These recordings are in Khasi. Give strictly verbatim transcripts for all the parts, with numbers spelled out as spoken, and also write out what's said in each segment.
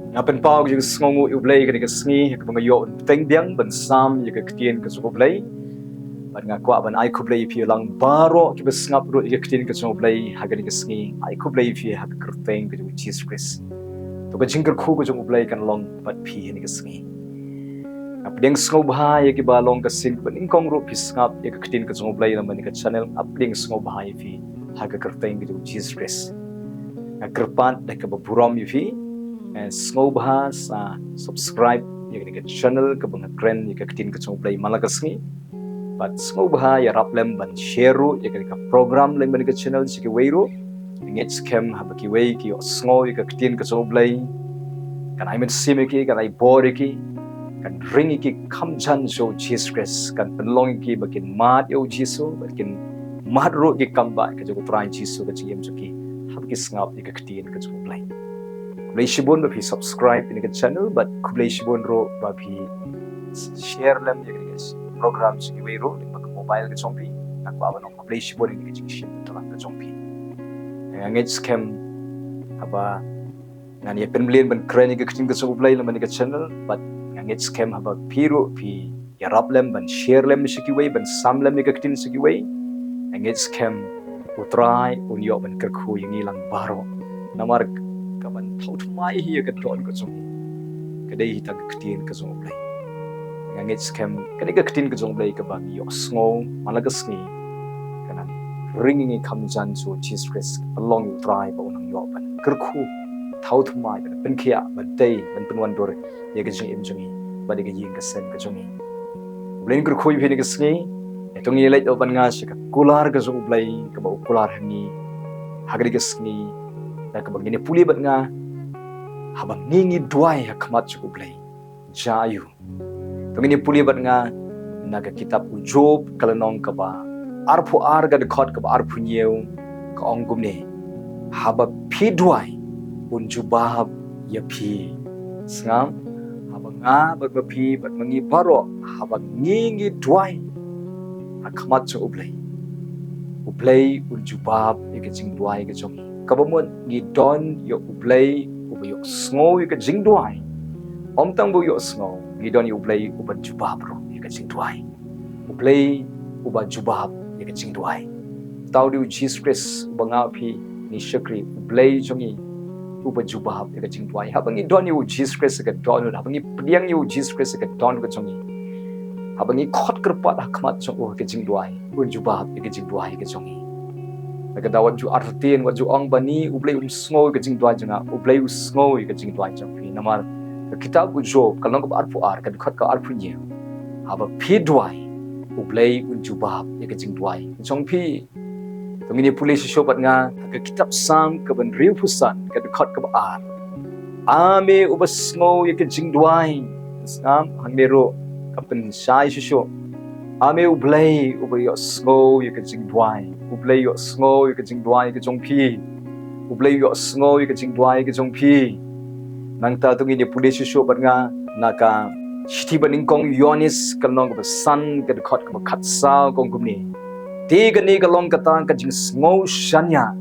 Nga pynpaw ka jingsngewnguh ïa U Blei ha kane ka sngi, ha kaba nga ïoh ban bteng biang ban sam ïa ka ktien ka jong U Blei. Bad nga kwah ban ai khublei ïa phi lang baroh kiba sngap ruh ïa ka ktien ka jong U Blei ha kane ka sngi. Ai khublei ïa phi ha ka kyrteng ka jong U Jisu Khrist. To ka jingkyrkhu ka jong U Blei kan long bad phi ha kane ka sngi. Nga pdiang sngewbha ïa kiba long ka sien kaba nyngkong ruh phi sngap ïa ka ktien ka jong U Blei na kane ka channel. Nga pdiang sngewbha ïa phi ha ka kyrteng ka jong U Jisu Khrist. Nga kyrpad da kaba burom ïa phi. Eh, sngewbha sa subscribe ïa kane ka channel kaba nga kren ïa ka ktien ka jong U Blei man la ka sngi. Bad sngewbha ïarap lem ban share ruh ïa kane ka program lem bad kane ka channel sha kiwei ruh. Ngeit skhem haba kiwei ki ïohsngew ïa ka ktien ka jong U Blei, kan ai mynsiem ïa ki, kan ai bor ïa ki, kan ring ïa ki kham jan sha U Jisu Khrist, kan pynlong ïa ki ba kin mad ïa U Jisu, ba kin mad ruh ïa ki kambah ka jong U Trai Jisu ha ka jingim jong ki, haba ki sngap ïa ka ktien ka jong U Blei. Khublei shibun ba phi subscribe ïa kane ka channel, bad khublei shibun ruh ba phi share lem ïa kane ka program sha kiwei ruh lyngba ka mobile ka jong phi. Nga kwah ban ong khublei shibun ïa kane ka jingshim bynta lang ka jong phi. Nga ngeit skhem haba ngan ïa pynmlien ban kren ïa ka ktien ka jong U Blei lyngba kane ka channel, bad nga ngeit skhem haba phi ruh phi ïarap lem ban share lem sha kiwei, ban sam lem ïa ka ktien sha kiwei. Nga ngeit skhem U Trai un ïoh ban kyrkhu ïa ngi lang baroh. Namar kaban thaw thymmai hi ïa ka dohnud ka jong ngi, ka dei hi tang ka ktien ka jong U Blei. Nga ngeit skhem kane ka ktien ka jong U Blei kaba ngi ïohsngew man la ka sngi, kan nang ring ïa ngi kham jan sha U Jisu Khrist, pynlong ïa U Trai ba un nang ïoh ban kyrkhu, thaw thymmai, ban pynkhiah, ban tei, ban pynwandur ïa ka jingim jong ngi bad ïa ka ïing ka sem ka jong ngi. U Blei un kyrkhu ïa phi ha kane ka sngi. Ïa to ngin ïa leit noh bad nga sha ka kular ka jong U Blei kaba u kular ha ngi ha kane ka sngi, da kaba ngin ïa pule bad nga, haba ngi ngi duwai ha khmat jong U Blei, jia aiu? To ngin ïa pule bad nga na ka kitab u Job, ka lynnong kaba arphew ar, ka dkhot kaba arphew hynñiew, ka ong kumne: Haba phi duwai, un jubab ïa phi. Sngap, haba nga bad ma phi bad ma ngi baroh, haba ngi ngi duwai ha khmat jong U Blei, U Blei un jubab ïa ka jingduwai ka jong ngi. Kaba mut ngi don ïa U Blei uba ïohsngew ïa ka jingduwai. Ym tang ba u ïohsngew, ngi don ïa U Blei uban jubab ruh ïa ka jingduwai. U Blei uba jubab ïa ka jingduwai. Thaw dei U Jisu Khrist uba nga phi ngi shakri, U Blei jong ngi uba jubab ïa ka jingduwai. Haba ngi don ïa U Jisu Khrist ha ka dohnud, haba ngi pdiang ïa U Jisu Khrist ha ka dohnud ka jong ngi, haba ngi khot kyrpad ha khmat jong u ha ka jingduwai, un jubab ïa ka jingduwai ka jong ngi. Na ka daw wat ju artatien, wat ju ong ba ni U Blei um sngew ïa ka jingduwai jong nga. U Blei u sngew ïa ka jingduwai jong phi. Namar ka kitab u Job, ka lynnong kaba arphew ar, ka dkhot ka arphew hynñiew: Haba phi duwai, U Blei un jubab ïa ka jingduwai jong phi. To ngin ïa pule shuh shuh bad nga ha ka kitab Salm kaba hynriewphew san, ka dkhot kaba ar: A me uba sngew ïa ka jingduwai. Sngap, hangne ruh ka pynshai shuh shuh. A me U Blei uba ïohsngew ïa ka jingduwai. U Blei ïohsngew ïa ka jingduwai ka jong phi. U Blei ïohsngew ïa ka jingduwai ka jong phi. Nangta to ngin ïa pule shuh shuh bad nga na ka shithi ba nyngkong u Ïoannis, ka lynnong kaba san, ka dkhot kaba khatsaw, ka ong kumne: Te kane ka long kata ka jingsngew shaniah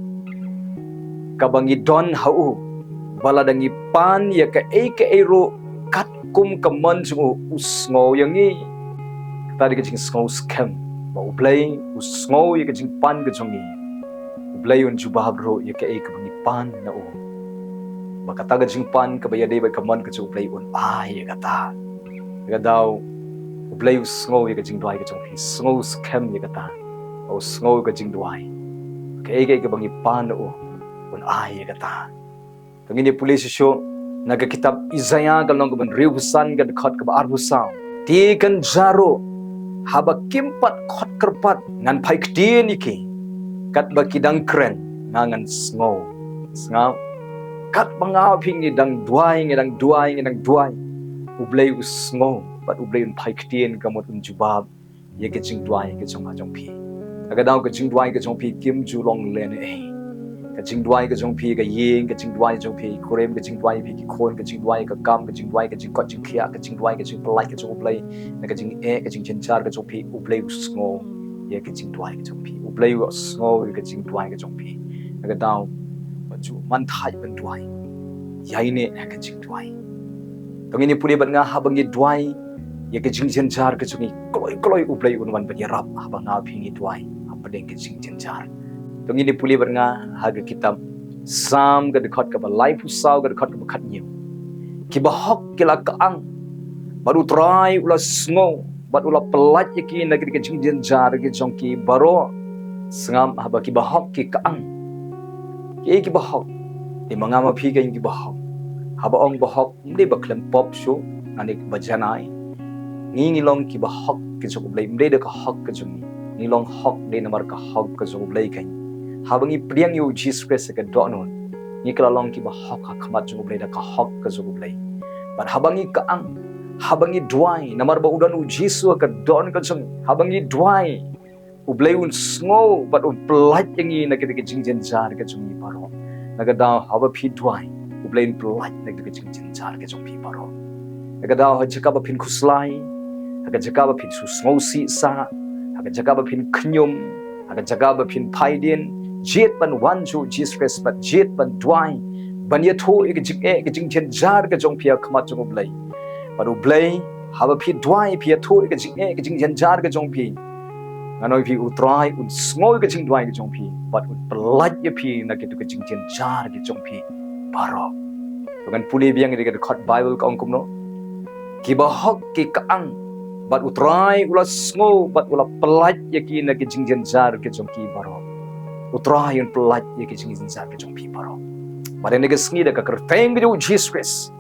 kaba ngi don ha u, ba lada ngi pan ïa kaei kaei ruh katkum ka mon jong u, u sngew ïa ngi. Kata dei ka jingsngew skhem ba U Blei u sngew ïa ka jingpan ka jong ngi. U Blei un jubab ruh ïa kaei kaba ngi pan na u, ba kata ka jingpan kaba ïadei bad ka mon ka jong U Blei un ai ïa kata. Ka daw U Blei u sngew ïa ka jingduwai ka jong phi, sngew skhem ïa kata. U sngew ka jingduwai. Kaei kaei kaba ngi pan na u, un ai ïa kata. To ngin ïa pule shuh shuh na ka kitab Isaïah, ka lynnong kaba hynriewphew san, ka dkhot kaba arphew saw: Te kan jia ruh, haba kim pat khot kyrpad, ngan phai ktien ïa ki. Katba ki dang kren, nga ngan sngew. Sngap, katba nga phi ngi dang duwai, ngi dang duwai, ngi dang duwai, U Blei u sngew bad U Blei un phai ktien, ka mut un jubab ïa ka jingduwai ka jong nga jong phi. Ka daw ka jingduwai ka jong phi kim ju long lehnohei. Ka jingduwai ka jong phi ka ïing, ka jingduwai ka jong phi ka kurim, ka jingduwai phi ki khun, ka jingduwai ka kam, ka jingduwai ka jingkoit jingkhiah, ka jingduwai ka jingpyllait ka jong U Blei na ka jingeh, ka jingjynjar ka jong phi, U Blei u sngew ïa ka jingduwai ka jong phi. U Blei u sngew ïa ka jingduwai ka jong phi. Ka daw wat ju man thait ban duwai. ïaineh ha ka jingduwai. To ngin ïa pule bad nga, haba ngi duwai ïa ka jingjynjar ka jong ngi, kloi kloi U Blei un wan ban ïarap haba nga phi ngi duwai hapdeng ka jingjynjar. To ngin ïa pule bad nga ha ka kitab Salm ka dkhot kaba laiphew saw, ka dkhot kaba khathynñiew. Ki bahok ki la kyang, bad U Trai u la sngew, bad u la pyllait ïa ki na ka jingjynjar ka jong ki baroh. Sngap, haba ki bahok ki kyang. Ki, ki bahok. Te ma nga ma phi kein ki bahok. Haba ong bahok, ym dei ba khlem pop shuh, nga ne ba janai. Ngi ngi long ki bahok ka jong U Blei, ym dei da ka hok ka jong ngi. Ngi long hok dei namar ka hok ka jong U Blei kein. Haba ngi pdiang ïa U Jisu Khrist ha ka dohnud, ngi kylla long ki bahok ha khmat jong U Blei da ka hok ka jong U Blei. Bad haba ngi kyang, haba ngi duwai, namar ba u don U Jisu ha ka dohnud ka jong ngi, haba ngi duwai, U Blei un sngew bad un pyllait ïa ngi na ka jingjynjar ka jong ngi baroh. Na ka daw haba phi duwai, U Blei un pyllait na ka jingjynjar ka jong phi baroh. Na ka daw ha jaka ba phin khuslai, ha ka jaka ba phin shu sngewsih sah, ha ka jaka ba phin khñium, ha ka jaka ba phin phai dien, jied ban wan sha U Jisu Khrist bad jied ban duwai ban ïathuh ïa ka jingeh ka jingjynjar ka jong phi ha khmat jong U Blei. Bad U Blei, haba phi duwai, phi ïathuh ïa ka jingeh ka jingjynjar ka jong phi, ngan ong ïa phi, U Trai un sngew ïa ka jingduwai ka jong phi bad un pyllait ïa phi na kito ka jingjynjar ka jong phi baroh. To ngan pule biang ïa ka dkhot Baibl ka ong kumno. Ki bahok ki kyang, bad U Trai u la sngew bad u la pyllait ïa ki na ka jingjynjar ka jong ki baroh. U Trai un pyllait ïa ka jingjynjar ka jong phi baroh. Bad ha kane ka sngi da ka kyrteng ka jong U Jisu Khrist,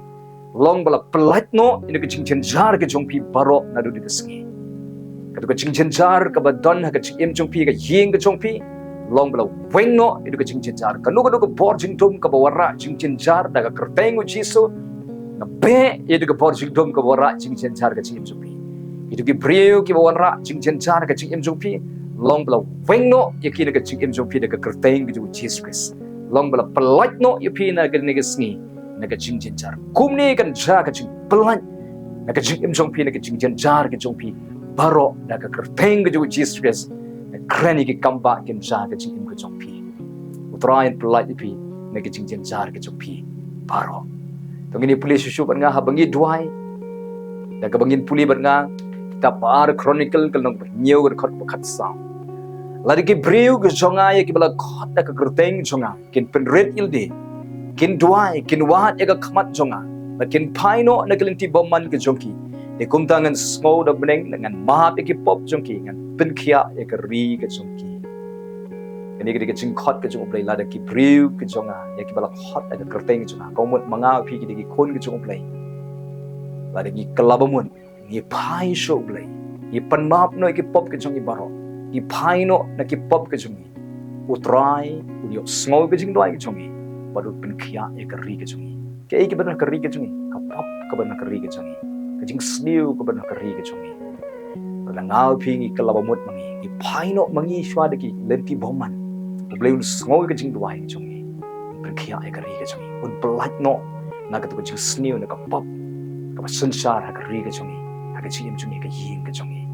long ba la pyllait noh ïa ka jingjynjar ka jong phi baroh naduh kane ka sngi. Kato ka jingjynjar kaba don ha ka jingim jong phi, ka ïing ka jong phi, long ba la weng noh ïa ka jingjynjar. Kano kano ka bor jingdum kaba wanrah jingjynjar da ka kyrteng U Jisu, nga beh ïa ka bor jingdum kaba wanrah jingjynjar ka jingim jong phi. Ïa ki briew kiba wanrah jingjynjar ka jingim jong phi, long ba la weng noh ïa ki na ka jingim jong phi da ka kyrteng ka jong U Jisu Khrist. Long ba la pyllait noh ïa phi na kane ka sngi na ka jingjynjar. Kumne kan jia ka jingpyllait na ka jingim jong phi na ka jingjynjar ka jong phi baroh da ka kyrteng ka jong U Jisu Khrist. Nga kren ïa ki kambah kin jia ka jingim ka jong phi. U Trai un pyllait ïa phi na ka jingjynjar ka jong phi baroh. To ngin ïa pule shuh shuh bad nga haba ngi duwai. Da kaba ngin pule bad nga kitab Ba Ar Chronicle ka lynnong ba hynñiew ka dkhot ba khatsaw. Lada ki briew ka jong nga ïa kiba la khot da ka kyrteng jong nga kin pynrit ïalade, kin duwai, kin wad ïa ka khmat jong nga, bad kin phai noh na ka lynti bymman ka jong ki, te kumta ngan sngew da bneng, ngan map ïa ki pop jong ki, ngan pynkhiah ïa ka ri ka jong ki. Kane ka dei ka jingkhot ka jong U Blei, lada ki briew ka jong nga ïa kiba la khot da ka kyrteng jong nga, ka mut ma nga phi ki dei ki khun ka jong U Blei. Lada ngi kylla bamut, ngi phai sha U Blei, ngi pan map noh ïa ki pop ka jong ngi baroh, ngi phai noh na ki pop ka jong ngi, U Trai un ïohsngew ka jingduwai ka jong ngi bad un pynkhiah ïa ka ri ka jong ngi. Kaei kaba don ha ka ri ka jong ngi? Ka pop kaba don ha ka ri ka jong ngi, ka jingsniew kaba don ha ka ri ka jong ngi. Lada nga phi ngi kylla bamut ma ngi, ngi phai noh ma ngi shuwa da ki lynti bymman, U Blei un sngew ïa ka jingduwai ka jong ngi, un pynkhiah ïa ka ri ka jong ngi, un pyllait noh na kato ka jingsniew, na ka pop kaba synshar ha ka ri ka jong ngi, ha ka jingim jong ngi, ka ïing ka jong ngi.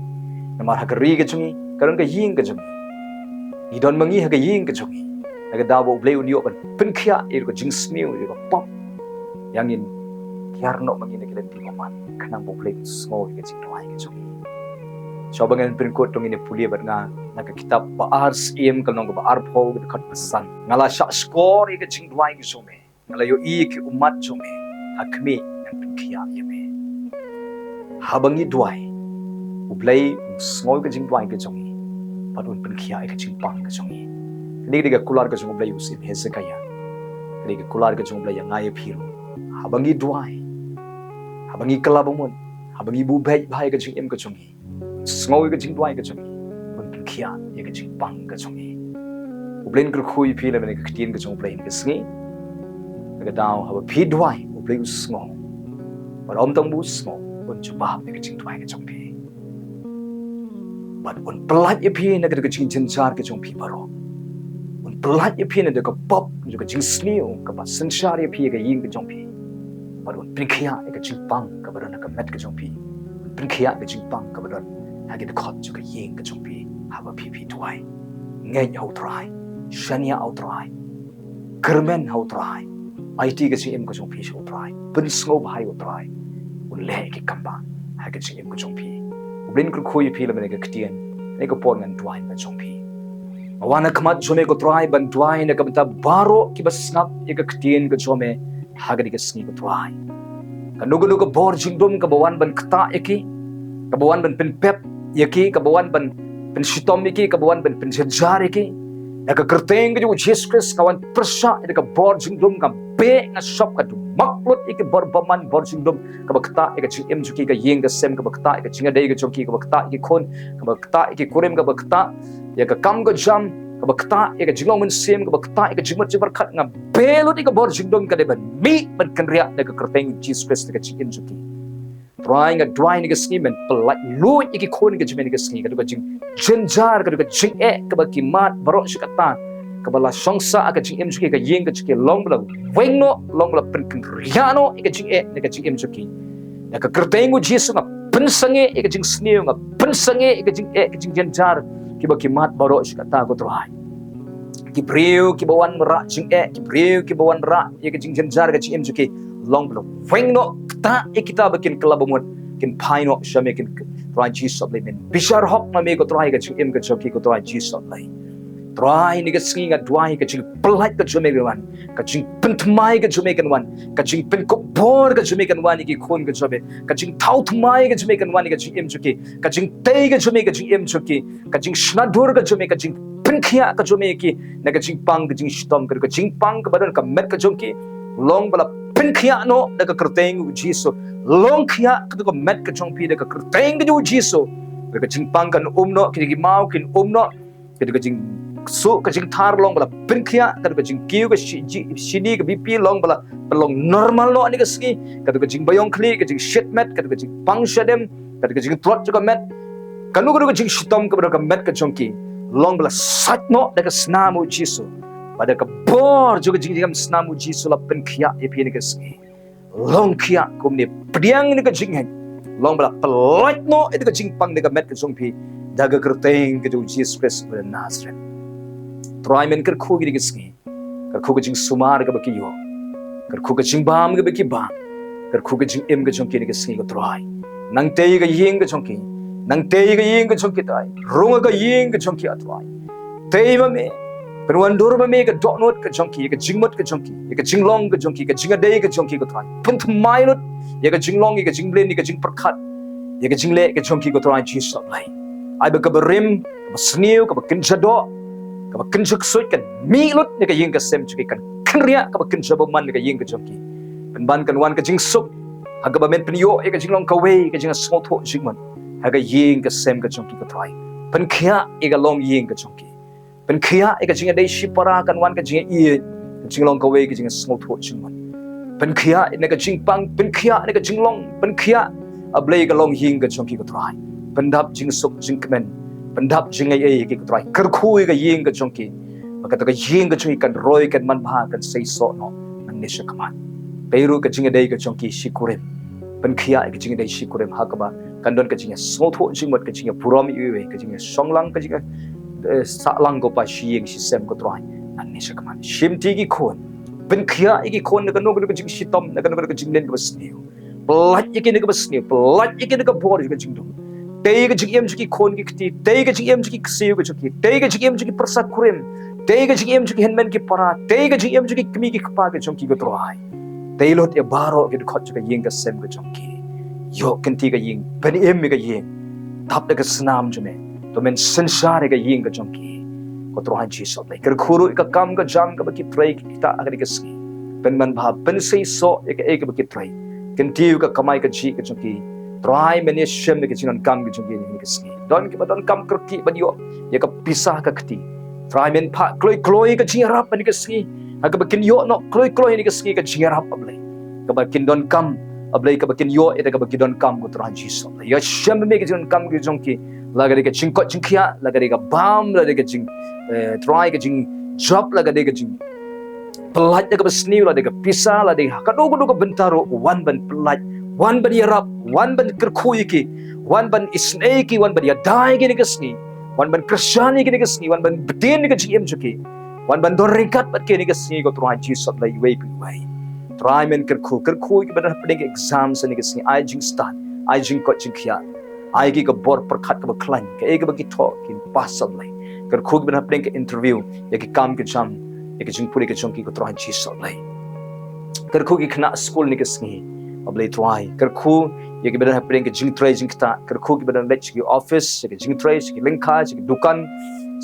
Namar ha ka ri ka jong ngi ka don ka ïing ka jong ngi. Ngi don ma ngi ha ka ïing ka jong ngi. Na ka daw ba U Blei un ïoh ban pynkhiah ïa ka jingsniew, ïa ka pop, ïa ngin kiar noh ma ngi na ki lynti bymman, khnang ba U Blei un sngew ïa ka jingduwai ka jong ngi. Shuwa ba ngan pynkut, to ngin ïa pule bad nga na ka kitab Ba Ar Syiem ka lynnong kaba arphew ka dkhot ba san. Nga la shahshkor ïa ka jingduwai ka jong me, nga la ïohi ïa ki ummat jong me, ha khmih, ngan pynkhiah ïa me. Haba ngi duwai, U Blei un sngew ïa ka jingduwai ka jong ngi bad un pynkhiah ïa ka jingpang ka jong ngi. Kane ka dei ka kular ka jong U Blei ïa u Syiem Hezekiah. Kane ka dei ka kular ka jong U Blei ïa nga ïa phi ruh. Haba ngi duwai, haba ngi kylla bamut, haba ngi buh beit bha ïa ka jingim ka jong ngi, un sngew ïa ka jingduwai ka jong ngi, un pynkhiah ïa ka jingpang ka jong ngi. U Blei un kyrkhu ïa phi lem na ka ktien ka jong U Blei ha kane ka sngi. Na ka daw haba phi duwai, U Blei un sngew. Bad ym tang ba un sngew, un jubab ïa ka jingduwai ka jong phi. Bad un pyllait ïa phi na ka jingjynjar ka jong phi baroh. Un pyllait ïa phi na ka pop, na ka jingsniew kaba synshar ïa phi ha ka ïing ka jong phi. Bad un pynkhiah ïa ka jingpang kaba don ha ka met ka jong phi. Un pynkhiah ïa ka jingpang kaba don ha ka dkhot jong ka ïing ka jong phi, haba phi phi duwai. Ngeit ha U Trai, shaniah ha U Trai, kyrmen ha U Trai. Aiti ka jingim ka jong phi sha U Trai. Pynsngewbha ïa U Trai. Un leh ïa ki kam ba ha ka jingim ka jong phi. U Blei un kyrkhu ïa phi lem ha kane ka ktien. Kane ka por ngan duwai na ka jong phi. Nga wan ha khmat jong me ko Trai ban duwai na ka bynta baroh kiba sngap ïa ka ktien ka jong me ha kane ka sngi ko Trai. Kano kano ka bor jingdum kaba wan ban ktah ïa ki, kaba wan ban pynpep ïa ki, kaba wan ban pynshitom ïa ki, kaba wan ban pynjynjar ïa ki. Na ka kyrteng ka jong U Jisu Khrist nga wan pyrshah ïa ka bor jingdum, nga beh, nga shop, ka dum maklut ïa ki bor bymman, bor jingdum kaba ktah ïa ka jingim jong ki, ka ïing ka sem, kaba ktah ïa ka jingïadei ka jong ki, kaba ktah ïa ki khun, kaba ktah ïa ki kurim, kaba ktah ïa ka kam ka jam, kaba ktah ïa ka jinglong mynsiem, kaba ktah ïa ka jingmut jingpyrkhat, nga beh lut ïa ka bor jingdum ka dei ban mih ban kynriah na ka kyrteng U Jisu Khrist na ka jingim jong ki. Trai, nga duwai na ka sngi men pynlait luid ïa ki khun ka jong me na ka sngi, ka dei ka jingjynjar, ka dei ka jingeh kaba ki mad baroh shi katta kaba la shong sah ha ka jingim jong ki, ka ïing ka jong ki, long ba la weng noh, long ba la pynkynriah noh ïa ka jingeh na ka jingim jong ki. Na ka kyrteng U Jisu nga pynsangeh ïa ka jingsniew, nga pynsangeh ïa ka jingeh, ka jingjynjar kiba ki mad baroh shi katta ko Trai. Ki briew kiba wanrah jingeh, ki briew kiba wanrah ïa ka jingjynjar ka jingim jong ki, long ba la weng noh, ktah ïa kita ba kin kylla bamut, kin phai noh sha me, kin, Trai Jisu Blei, men bishar hok ma me ko Trai ka jingim ka jong ki ko Trai Jisu Blei. Trai, na ka sngi nga duwai ka jingpynlait ka jong me kan wan, ka jingpynthymmai ka jong me kan wan, ka jingpynkup bor ka jong me kan wan ïa ki khun ka jong me, ka jingthaw thymmai ka jong me kan wan ïa ka jingim jong ki, ka jingtei ka jong me ka jingim jong ki, ka jingshna dur ka jong me, ka jingpynkhiah ka jong me ïa ki na ka jingpang ka jingshitom, ka dei ka jingpang kaba don ka met ka jong ki, long ba la pynkhiah noh da ka kyrteng U Jisu. Long khiah ka dei ka met ka jong phi da ka kyrteng ka jong U Jisu. Ka dei ka jingpang kan um noh, ki maw kin um noh, ka dei ka jingksuh ka jingthar long ba la pynkhiah, ka dei ka jingkiew ka shi-, ji-, shini ka B P long ba la pynlong normal noh ha kane ka sngi, ka dei ka jingbaïong khlieh, ka jingshit met, ka dei ka jingpang shadem, ka dei ka jingtlot jong ka met, kano kano ka jingshitom kaba don ka met ka jong ki, long ba la sait noh da ka snam U Jisu. Bad da ka bor jong ka jingïam snam U Jisu la pynkhiah ïa phi ha kane ka sngi. Long khiah kumne, pdiang ïa ka jingngeit, long ba la pynlait noh ïa ka jingpang da ka met ka jong phi, da ka kyrteng ka jong U Jisu Khrist uba na Nasareth. Trai, men kyrkhu ïa kane ka sngi. Kyrkhu ka jingsumar kaba ki ïoh. Kyrkhu ka jingbam kaba ki bam. Kyrkhu ka jingim ka jong ki ha kane ka sngi ko Trai. Nangtei ka ïing ka jong ki. Nangtei ka ïing ka jong ki Trai. Rung ka ïing ka jong ki, ah Trai. Tei ma me. Pynwandur ma me ka dohnud ka jong ki, ka jingmut ka jong ki, ka jinglong ka jong ki, ka jingïadei ka jong ki ko Trai. Pynthymmai lut ïa ka jinglong, ïa ka jingmlien, ïa ka jingpyrkhat, ïa ka jingleh ka jong ki ko Trai Jisu Blei. Ai ba kaba rim, kaba sniew, kaba kynja doh, kaba kynja ksuid kan mih lut na ka ïing ka sem jong ki, kan kynriah kaba kynja bymman na ka ïing ka jong ki. Pynban kan wan ka jingsuk ha kaba men pynïoh ïa ka jinglong kawei ka jingsngewthuh jingmut ha ka ïing ka sem ka jong ki ko Trai. Pynkhiah ïa ka longïing ka jong ki. Pynkhiah ïa ka jingïadei shipara, kan wan ka jingïaieit, ka jinglong kawei ka jingsngewthuh jingmut. Pynkhiah ïa ka jingpang, pynkhiah ïa ka jinglong, pynkhiah, ah Blei, ka longïing ka jong ki ko Trai. Pyndap jingsuk jingkmen, pyndap jingaiei ïa ki ko Trai. Kyrkhu ïa ka ïing ka jong ki. Ba kata ka ïing ka jong ki kan roi, kan manbha, kan seisoh noh nangne sha khmat. Tei ruh ka jingïadei ka jong ki shikurim. Pynkhiah ïa ka jingïadei shikurim ha kaba kan don ka jingïasngewthuh jingmut, ka jingïaburom ïa iwei, ka jingïashong lang, ka jingïa, eh, sah lang ko Pa shi ïing shi sem ko Trai. Nangne sha khmat. Shimti ki khun. Pynkhiah ïa ki khun na kano kano ka jingshitom, na kano kano ka jingmlien kaba sniew. Pynlait ïa ki na kaba sniew, pynlait ïa ki na ka bor jong ka jingdum. Tei ka jingim jong ki khun ki kti, tei ka jingim jong ki ksiew ka jong ki, tei ka jingim jong ki pyrsa kurim, tei ka jingim jong ki hynmen ki para, tei ka jingim jong ki kmie ki kpa ka jong ki ko Trai. Tei lut ïa baroh ki dkhot jong ka ïing ka sem ka jong ki. Ïoh kynti ka ïing, pynim ïa ka ïing. Tap da ka snam jong me. To men synshar ïa ka ïing ka jong ki. Ko Trai Jisu Blei. Kyrkhu ruh ïa ka kam ka jam kaba ki trei kita ha kane ka sngi. Pynmanbha, pynseisoh ïa kaei kaba ki trei. Kynti ïa ka kamai kajih ka jong ki. Trai, men ïashem ïa ka jingdonkam ka jong ki ha kane ka sngi. Don kiba donkam kyrkieh ban ïoh ïa ka pisa ka kti. Trai, men phah kloi kloi ka jingïarap ha kane ka sngi. Ha kaba kin ïoh noh kloi kloi ha kane ka sngi ka jingïarap, ah Blei. Kaba kin donkam, ah Blei, kaba kin ïoh ïa kaba kin donkam ko Trai Jisu. Ïashem me ka jingdonkam ka jong ki. La ka dei ka jingkoit jingkhiah, la ka dei ka bam, la ka dei ka jing, eh, Trai, ka jingjop, la ka dei ka jing pynlait da kaba sniew, la da ka pisa, la da ka kano kano ka bynta ruh, wan ban pynlait, wan ban ïarap, wan ban kyrkhu ïa ki, wan ban isynei ïa ki, wan ban ïada ïa ki ha kane ka sngi, wan ban kyrshan ïa ki ha kane ka sngi, wan ban bteng ïa ka jingim jong ki, wan ban don ryngkat bad ki ha kane ka sngi ko Trai Jisu Blei, iwei pa iwei. Trai men kyrkhu, kyrkhu kiba don hapdeng ki exam ha kane ka sngi, ai jingstad, ai jingkoit jingkhiah. Ai ki ka bor pyrkhat kaba khlaiñ, kaei kaba ki thoh kin pass, A Blei. Kyrkhu kiba don hapdeng ka interview, ïa ki kam ki jam, ïa ki jingpule ki jong ki, ko Trai Jisu, A Blei. Kyrkhu ki khynnah skul ha kane ka sngi, A Blei Trai. Kyrkhu ïa kiba don hapdeng ka jingtrei jingktah, kyrkhu kiba don leit sha ki office, sha ki jingtrei, sha ki lyngkha, sha ki dukan,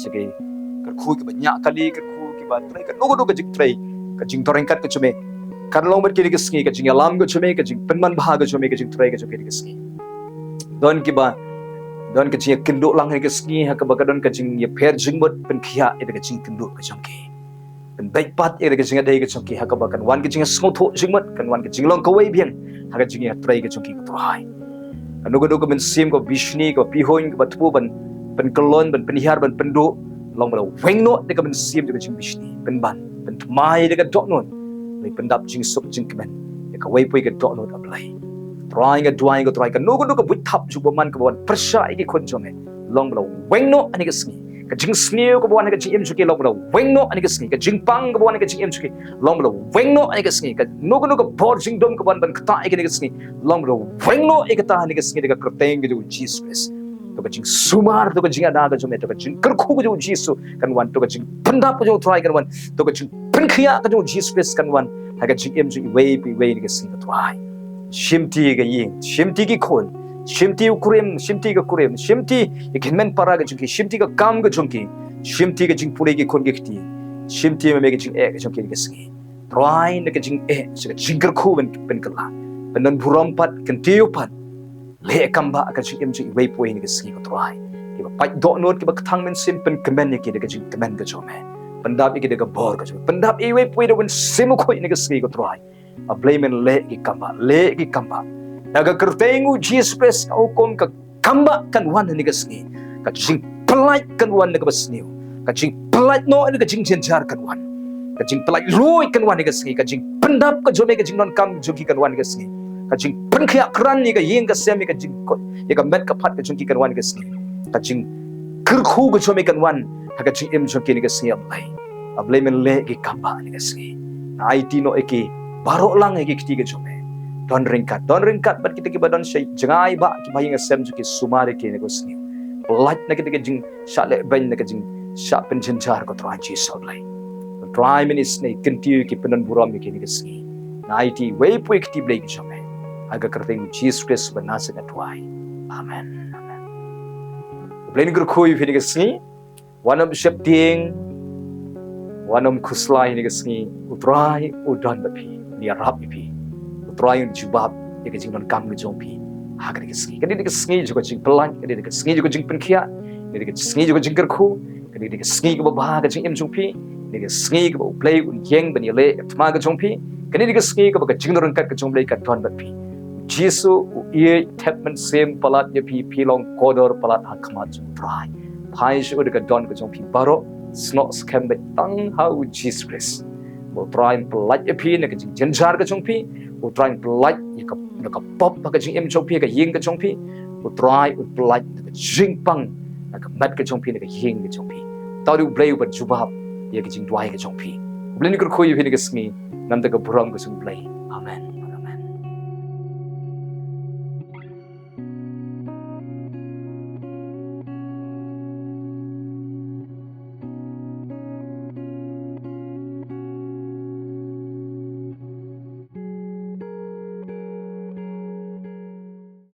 sha ki, kyrkhu kiba ñiah kali, kyrkhu kiba trei kano kano ka jingtrei, ka jingdon ryngkat ka jong me kan long bad ki ha kane ka sngi, ka jingïalam ka jong me, ka jingpynman bha ka jong me, ka jingtrei ka jong ki ha kane ka sngi. Don kiba don ka jingïakynduh lang ha kane ka sngi, ha kaba ka don ka jingïapher jingmut, pynkhiah ïa ka jingkynduh ka jong ki. Pynbeit pat ïa ka jingïadei ka jong ki, ha kaba kan wan ka jingïasngewthuh jingmut, kan wan ka jinglong kawei biang ha ka jingïatrei ka jong ki, ko Trai. Kano kano ka mynsiem kaba bishni, kaba pihuiñ, kaba thmu ban pynkyllon, ban pynhiar, ban pynduh, long ba la weng noh da ka mynsiem da ka jingbishni, pynban, pynthymmai da ka dohnud, lei pyndap jingsuk jingkmen ïa kawei pa kawei ka dohnud, A Blei. Trai nga duwai, ko Trai, kano kano ka buit thap jong u bymman kaba wan pyrshah ïa ki khun jong me, long ba la weng noh ha kane ka sngi. Ka jingsniew kaba wan ha ka jingim jong ki, long ba la weng noh ha kane ka sngi. Ka jingpang kaba wan ha ka jingim jong ki, long ba la weng noh ha kane ka sngi. Kano kano ka bor jingdum kaba wan ban ktah ïa ki ha kane ka sngi, long ba la weng noh ïa kata ha kane ka sngi da ka kyrteng ka jong u Jisu Khrist. To ka jingsumar, to ka jingada ka jong me, to ka jingkyrkhu ka jong u Jisu kan wan, to ka jingpyndap ka jong u Trai kan wan, to ka jingpynkhiah ka jong u Jisu Khrist kan wan ha ka jingim jong iwei pa iwei ha kane ka sngi, ko Trai. Shimti ka ïing, shimti ki khun, shimti u kurim, shimti ka kurim, shimti ïa ki hynmen para ka jong ki, shimti ka kam ka jong ki, shimti ka jingpule ki khun ki kti, shimti ma me ka jingeh ka jong ki ha kane ka sngi. Trai, na ka jingeh, sha ka jingkyrkhu ban pynkylla, pyndon burom pat, kyntiew pat. Leh kam ba ha ka jingim jong iwei pa iwei ha kane ka sngi, ko Trai. Kiba pait dohnud, kiba kthang mynsiem, pynkmen ïa ki da ka jingkmen ka jong me. Pyndap ïa ki da ka bor ka jong me. Pyndap ïa iwei pa iwei da u Mynsiem Bakhuid ha kane ka sngi, ko Trai. A Blei, men leh ki kam ba, leh ki kam ba. Da ka kyrteng u Jisu Khrist, ka hukum, ka kam ba kan wan ha kane ka sngi. Ka jingpyllait kan wan na kaba sniew. Ka jingpyllait noh na ka jingjynjar kan wan. Ka jingpyllait luid kan wan ha kane ka sngi. Ka jingpyndap ka jong me, ka jingdonkam jong ki kan wan ha kane ka sngi. Ka jingpynkhiah krat ïa ka ïing ka sem, ïa ka jingkoit, ïa ka met ka phad ka jong ki kan wan ha kane ka sngi. Ka jingkyrkhu ka jong me kan wan ha ka jingim jong ki ha kane ka sngi, A Blei. A Blei, men leh ki kam ba ha kane ka sngi. Nga aiti noh ïa ki baroh lang ha ki kti ka jong me. Don ryngkat, don ryngkat bad kita kiba don sha jngai ba, kiba ha ïing ha sem jong ki, sumar ïa ki ha kane ka sngi. Pyllait na kita ki jingshah lehbeiñ, na ka jingshah pynjynjar, ko Trai Jisu, A Blei. Ko Trai, men isynei, kyntiew ïa ki, pyndon burom ïa ki ha kane ka sngi. Nga aiti iwei pa iwei kti, Blei, ki jong me. Ha ka kyrteng u Jisu Khrist uba Nasaret nga duwai. Amen. Amen. U Blei un kyrkhu ïa phi ha kane ka sngi. Wat nym sheptieng, wat nym khuslai ha kane ka sngi. U Trai u don bad phi, un ïarap ïa phi. U Trai un jubab ïa ka jingdonkam ka jong phi ha kane ka sngi. Kane dei ka sngi jong ka jingpyllait, kane dei ka sngi jong ka jingpynkhiah, kane dei ka sngi jong ka jingkyrkhu, kane dei ka sngi kaba bha ha ka jingim jong phi, kane dei ka sngi kaba U Blei un ïeng ban ïaleh ïa ka thma ka jong phi, kane dei ka sngi kaba ka jingdon ryngkat ka jong U Blei ka don bad phi. U Jisu u ïeit, thep mynsiem palat ïa phi, phi long kordor palat ha khmat jong U Trai. Phai sha u da ka dohnud ka jong phi baroh, snoh skhem beit tang ha u Jisu Khrist. Ba U Trai un pyllait ïa phi na ka jingjynjar ka jong phi. U Trai un pyllait ïa ka, na ka pop ha ka jingim jong phi, ha ka ïing ka jong phi. U Trai un pyllait na ka jingpang, na ka met ka jong phi, na ka ïing ka jong phi. Tang dei U Blei uban jubab ïa ka jingduwai ka jong phi. U Blei un kyrkhu ïa phi ha kane ka sngi. Namar ka burom ka jong U Blei. Amen.